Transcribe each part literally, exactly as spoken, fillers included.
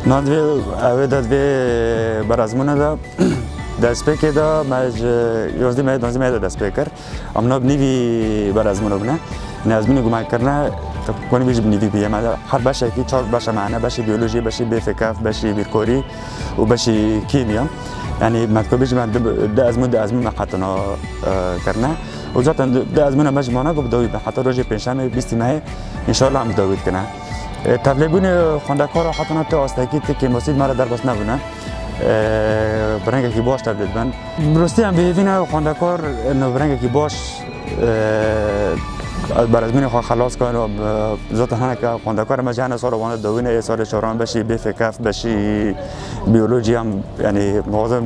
Nan divê, ew ê de divê berazmûna de destpêkê de me ji yozdî me, duwazdî me de dest pê kir. Em na bi nîvî berazmûna bûne. Nê ezmûnê ku me kirine, konî bî jî bi nîvî bûye. Me de her beşekî çar beşe me hene, beşî biyolojî, beşî B F K, beşî bîrkorî û beşî kîmya. Yanî me dikobî jî me di, di ezmûn, di ezmûn me hetine, e, kirine. Û zaten di, di ezmûna me ji mane ku bi dawî be. Heta rojê pêncşemê bîstî mehê, înşallah em bi dawî dikine. E, tevlêbûnê xwendekar û hetine ti astekî, ti kêmasî di me re derbas nebûne. E, bi rengekî baş tevlê dibin. Bi rastî em bi hêvî ne xwendekar, e, bi rengekî baş, e, berazmûnê xwe xelas kirin. E, zaten hineke xwendekar me jî hene sala wan de dawî ne, ê salê çaran beşî B F K, beşî biyolojî em, yanî, mixwazin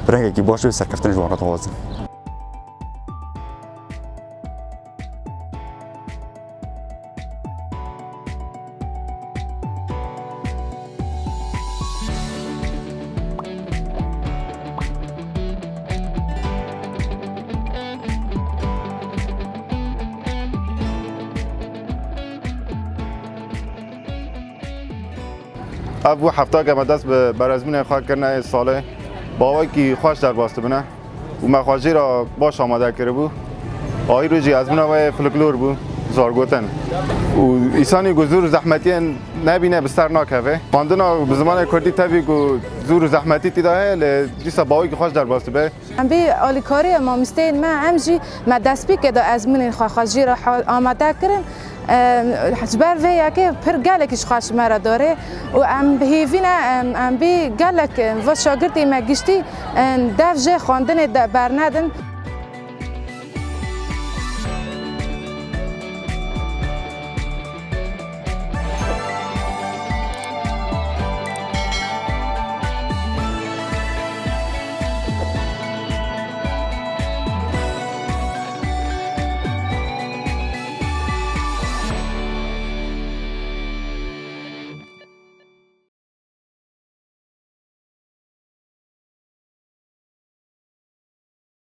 bi rengekî baş û serkeftin ji wan re dixwazin. Ev bû hefta ke me dest bi berezmînên xwe kirine ê salê. Bi awekî xweş derbas dibine û me xwe jê re baş amade kiribû. Ayîrû jî ezmûna we yê folklor bû, zargotin. Û îsanî ku zor û zehmetiyên nebîne bi ser nakeve. Xwendina bi zimanê kurdî tevî ku zor û zehmetî tî de heye, lê dîsa bi awekî xweş derbas dibe. Em bê alîkarîya mamosteyên me, em jî me destpêkê de ezmûnên xwe, xwe jê re ha-, amade kirin. Em, ji ber vê yekê pir gelekî ji xwe ji me re dare û em bi hêvî ne, em, em bê gelek, em, va şagirtê me giştî, em, dev jê xwendinê de bernedin.